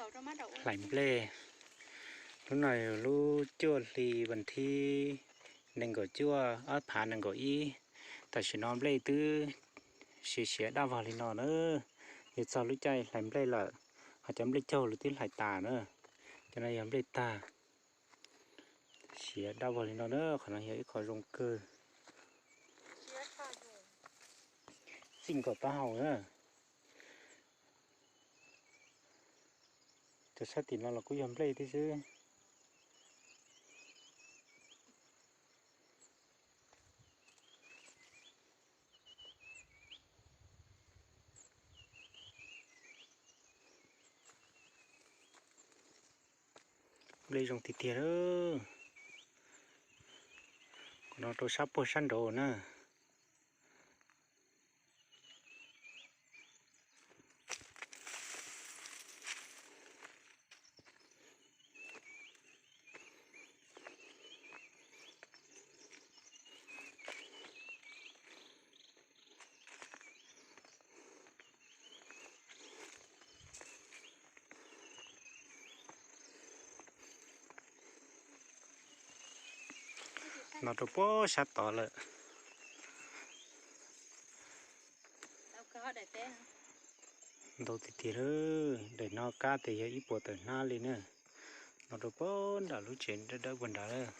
Hlais nplej. Lub no yog lub cuaj hli vas thib nees nkaum cuaj ob phav nees nkaum ib. Tam sim no nplej twb siav siav daj vog li no na. Yuav txog lub caij hlais nplej lawm, ho cov nplej caug los twb hlais tas na. Cov no yog nplej tag, siav daj vog li no na. Qhov no yog ib qho zoo kawg, txij nkaus taub hau na. Cov sab tim no los kuj yog nplej tib xwb. Nplej zoo tiag tiag. Qhov no rau sab puag sab nraud na. No rau puag sab tod lawm. Ntau tiag tiag, daim no kab tes yog ib puas tawm hnab li na. No rau puag nram lub tsev dawb dawb puag nrad lawm.